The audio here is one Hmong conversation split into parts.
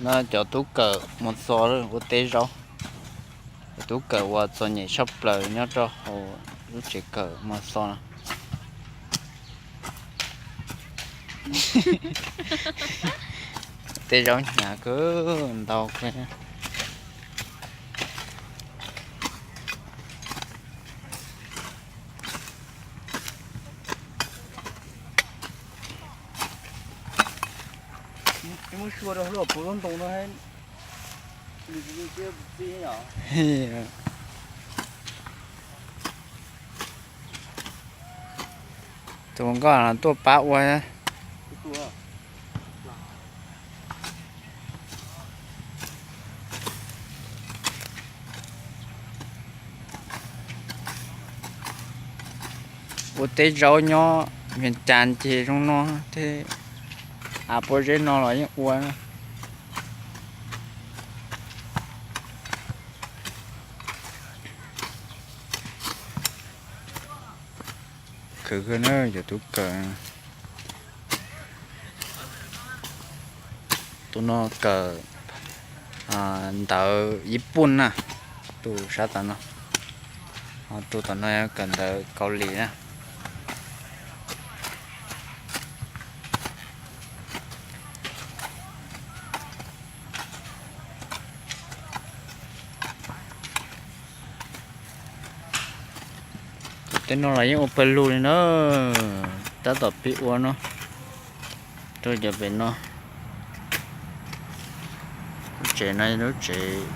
No cov tub kawm mus txo ua teb zaub. Cov tub kawm uas txom nyem tshaj plaws nyob rau hauv lub tsev kawm mus txo no. Tej zaub hnyav kawg ntau kawg. Tus nkoj tuaj pab ua. Ua teb zaub nyob Vias Cas ces zoo no thiab, av pob zeb no los yeej ua. Khwv kawg na cov tub kawm. Tus no kawm ntawv Yiv Pun na, tus sab tom no. Ho tus tom no kawm ntawv Kaus Lim na. Tus teb no los yeej ua pawg lug li na, tab tom pib ua no. Rau cov pem no, lub tsev no lub tsev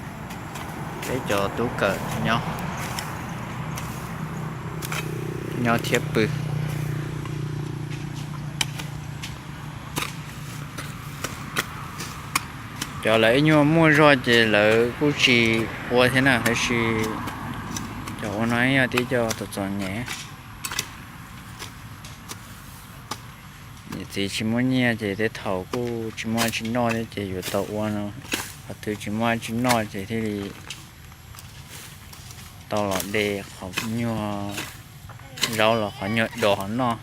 peb cov tub kawm nyob, nyob thiab pw. Cov lawv ib nyuag muaj zog ces lawv kuj tsis ua thiab na, tab sis cov ua no yog tib co txom txom nyem. Niam txiv tsis muaj nyiaj ces tej thaum kuj tsis muaj tsis noj thiab ces yuav tau ua no, qhov twg tsis muaj tsis noj ces thiaj li tau los de qhov nyuag zaub los qhov nyuag dos hov noj.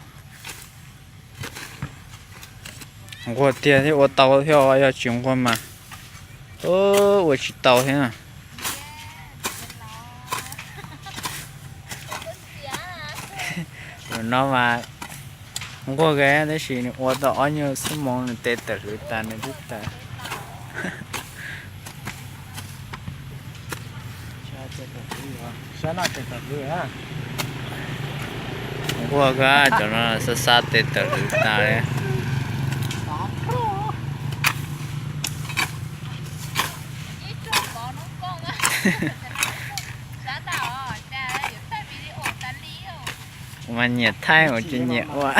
Nquag tiag thiaj ua tau thiab, yog tsis nquag mas ua tsis tau thiab. Zaum no mas nquag kawg tab sis nws ua tau ob nyuag xuab moos nws tes tawm hlwv tas nws twb tawm. Nquag kawg, cov no xab xab tes tawm hlwv tas li. Kuv mas nyiam thaij kuv tsis nyiam ua.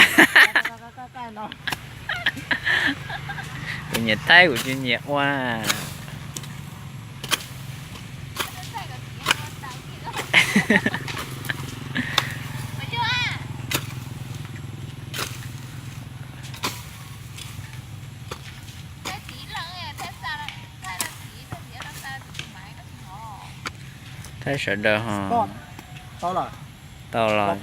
Kuv nyiam thaij kuv tsis nyiam ua. Thaij sawv daws ho. Tau los?